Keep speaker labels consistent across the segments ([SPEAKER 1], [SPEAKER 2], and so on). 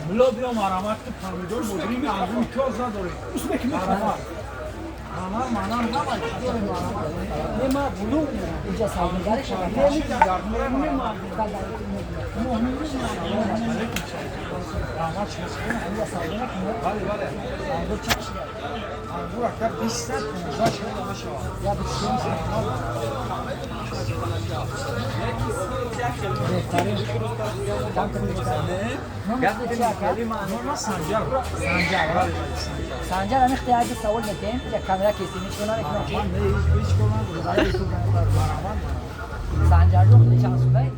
[SPEAKER 1] Мулло, биё, марҳамат, ки помидор, бодринг, ангур, пиёз надорем. Марҳамат. Анар, манар, ҳама чӣ дорем, марҳамат.
[SPEAKER 2] Не, ма булуғ мерам.
[SPEAKER 3] Инҷа савдогари шава.
[SPEAKER 1] Марҳамат.
[SPEAKER 3] Инҷа савдо мекунед?
[SPEAKER 1] Бале, бале.
[SPEAKER 3] Ангур чанд шуда?
[SPEAKER 1] Ангур, ака, 20, 15 шуда мешавад.
[SPEAKER 3] Я 25. Беҳтарин. Камтар беҳтарин. Номи чи, ака?
[SPEAKER 1] Нома Санҷар.
[SPEAKER 3] Санҷар.
[SPEAKER 1] Бале, бале, Санҷар.
[SPEAKER 3] Санҷар, ҳамин як савол метем, як камера кесем, ҳеч кор намекунам.
[SPEAKER 1] Ман не, ҳеҷ кор надорам.
[SPEAKER 3] Барои ютуб.
[SPEAKER 1] Марҳамат.
[SPEAKER 3] Санҷарҷон, худи чанд солаи?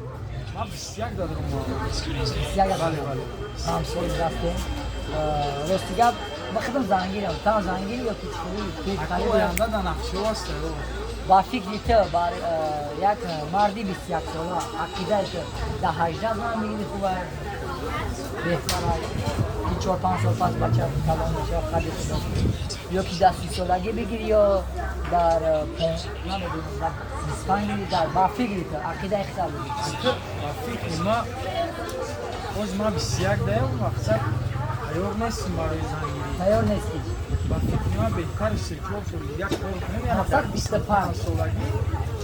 [SPEAKER 1] Ман 21 дорам.
[SPEAKER 3] 21?
[SPEAKER 1] Бале, бале.
[SPEAKER 3] Ҳамсол рафтем. Рости гап, ба худам зангирам. Там зангири ё ки чӣ?
[SPEAKER 1] Ака, оянда дар нақшаҳо аст.
[SPEAKER 3] Ба фикри ту, бар як марди 21 сола, ақидаи ту, дар 18 зан бигири хуб аст, беҳтар аст, ки 4-5 сол пас бача калон мешавад, қадри худо, ё ки дар 30 солагӣ бигири, ё дар намедонам, дар 25 гири? Дар ба фикри ту, ақидаи худта бигир.
[SPEAKER 1] Ака, ба фикри ма, боз ма 21 даям, мақсад, тайёр нестим барои зангирӣ.
[SPEAKER 3] Тайёр нестӣ?
[SPEAKER 1] Ба фикри ман, беҳтари 3-4 соли дигар кор кунем, яъне
[SPEAKER 3] Мақсад 25.
[SPEAKER 1] солагӣ,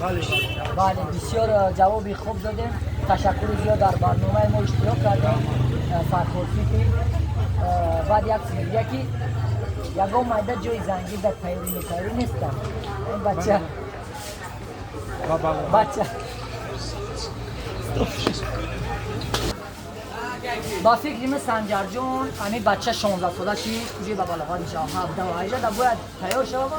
[SPEAKER 1] бале, бале.
[SPEAKER 3] Бале, бисёр ҷавоби хуб додем. Ташаккури зиёд, дар барномаи мо иштирок кардем. Фархор Сити. Баъд як чизи дига, ки ягон майда ҷои зангир дар тайёрӣ метайёрӣ нестам. Ин бача
[SPEAKER 1] Ба бале.
[SPEAKER 3] Бача, ба фикри ман, Санҷарҷон, ҳамин бача 16 сола чи куҷои ба балоғат мешавад, 17, 18 да бояд тайёр шавад,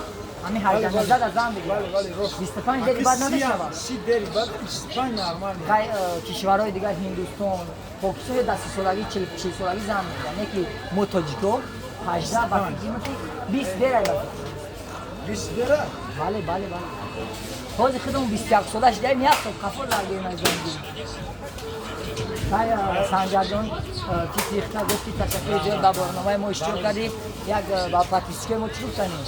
[SPEAKER 3] ҳамин 18, 19 да зан бигирад.
[SPEAKER 1] Бале, бале, рост.
[SPEAKER 3] 25 дери баъд намешавад.
[SPEAKER 1] 30 дери баъд, 25 нормал.
[SPEAKER 3] Хай, кишварҳои дигар, Ҳиндустон, Покистон, дар 30 солагӣ, 40 солагӣ зан мегиранд, не ки мо тоҷико 18. Ба фикри ман, ки 20 дера ба фикр.
[SPEAKER 1] 20 дера.
[SPEAKER 3] Бале, бале, бале. Ҳозир худамон 21 сола шудаем, як сол қафо лагем аз зангир. Хай, Санҷарҷон, фикри худта гуфти, ташаккури зиёд, ба барномаи мо иштирок кардӣ. Як ба подписчикои мо чӣ гуфтанӣ?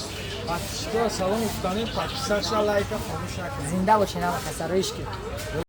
[SPEAKER 1] Подписчикоро салом гуфтанем, подписаться, лайка фаромӯш накунед.
[SPEAKER 3] Зинда бошед, ҳама касароиш ки.